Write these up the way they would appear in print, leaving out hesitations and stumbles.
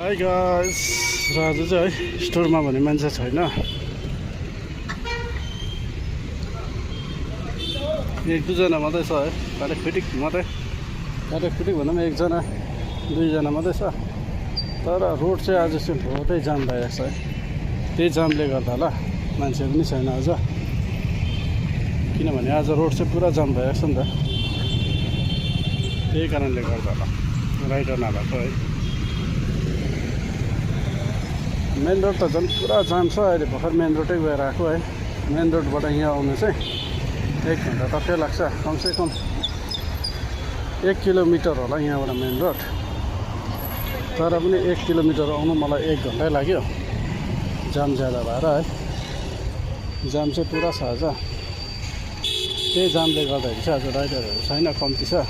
High guys, Raju चाहिँ है स्टोरमा भने मान्छे छैन। एक दुईजना मात्रै छ है, काटेक फिटिक भनौँ एकजना दुईजना मात्रै छ। तर रोड चाहिँ आज चाहिँ बहुतै जाम भइरहेको छ है। त्यही जामले गर्दा होला मान्छे पनि छैन आज, किनभने आज रोड चाहिँ पुरा जाम भइरहेको छ नि त। त्यही कारणले गर्दा होला राइडर नभएको है। मेन रोड त झन् पुरा जाम छ अहिले। भर्खर मेन रोडै गएर आएको है। मेन रोडबाट यहाँ आउनु चाहिँ 1 घन्टा टक्कै लाग्छ। कमसेकम 1 किलोमिटर होला यहाँबाट मेन रोड। तर पनि 1 किलोमिटर आउनु मलाई 1 घन्टै लाग्यो, जाम ज्यादा भएर है। जाम चाहिँ पुरा छ आज। त्यही जामले गर्दाखेरि चाहिँ आज राइडरहरू छैन, कम्ती छ।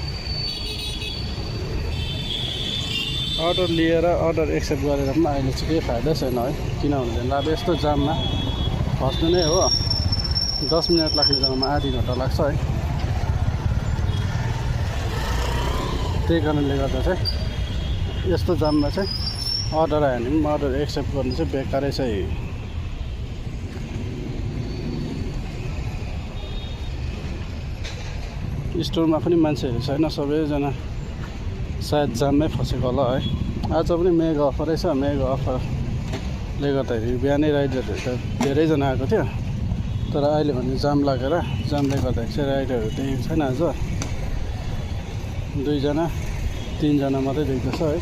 अर्डर लिएर अर्डर एक्सेप्ट गरेर पनि अहिले चाहिँ केही फाइदा छैन है। किनभने अब यस्तो जाममा फस्नु नै हो। 10 मिनट लाग्ने जग्गामा आधी घन्टा लाग्छ है। त्यही कारणले गर्दा चाहिँ यस्तो जाममा चाहिँ अर्डर आयो भने पनि अर्डर एक्सेप्ट गर्नु चाहिँ बेकारै छ। स्टोरमा पनि मान्छेहरू छैन, सबैजना सायद जाममै फसेको होला है। आज पनि मेगा अफरै छ। मेगा अफरले गर्दाखेरि बिहानै राइडरहरू त धेरैजना आएको थियो। तर अहिले भने जामले गर्दाखेरि चाहिँ राइडरहरू देखेको छैन। आज 2 जना 3 जना मात्रै देख्दैछ है।